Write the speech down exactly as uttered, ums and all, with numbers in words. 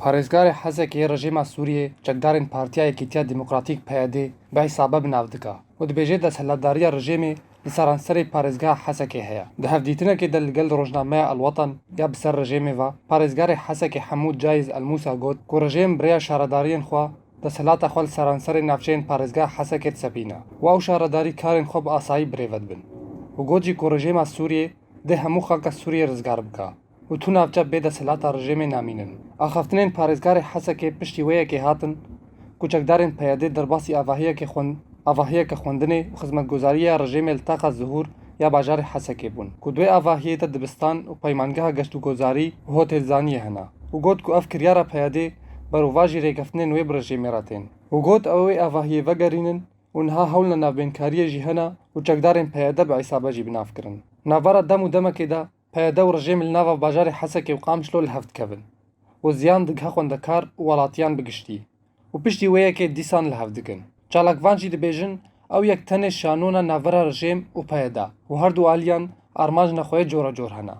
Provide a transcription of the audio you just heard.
Parêzgarê Hesekê yê rejîma Sûriyê çekdarên Partiya Yekîtiya Demokratîk P Y D bi îsabe bi nav dike û dibêje desthilatdariya rejîmê li seranserê parêzgeha Hesekê heye. Di hevdîtinekê de li gel rojnameya El Watan ya bi ser rejîmê ve, parêzgarê Hesekê Hemûd Cayîz El Mûsa got ku rejîm bi rêya şaredariyên xwe desthilata xwe li seranserê navçeyên parêzgeha Hesekê disepîne û ew şaredarî karên xwe bi asayî birêve dibin û got jî ku rejîma Sûriyê dê hemû xaka Sûriyê rizgar bike û tu navçe bê desthilata rejîmê namînin. Axaftinên parêzgarê Hesekê piştî wê yekê hatin ku çekdarên P Y D derbasî avahiyeke xwend-, avahiyeke xwendinê û xizmetguzariya rejîmê li taxa Zuhûr ya bajarê Hesekê bûn, ku di wê avahiyê de dibistan û peymangeha geştûgozarî û hotelzaniyê hene û got ku ev kiryara P Y D berovajî rêkeftinên wê bi rejîmê re tên û got ew ê avahiyê vegerînin û niha hewlna navbênkariyê jî hene û çekdarên P Y D bi îsabe jî bi nav kirin. Navbera dem û demekê de P Y D û rejîm li nava bajarê Hesekê û Qamişlo li hev dikevin û ziyan digihe xwendekar û welatiyan bi giştî û piştî wê yekê dîsan li hev dikin. Çalakvan jî dibêjin ew yek tenê şanona navbera rejîm û P Y D û her du aliyan armancna xwe yê cora cor hene.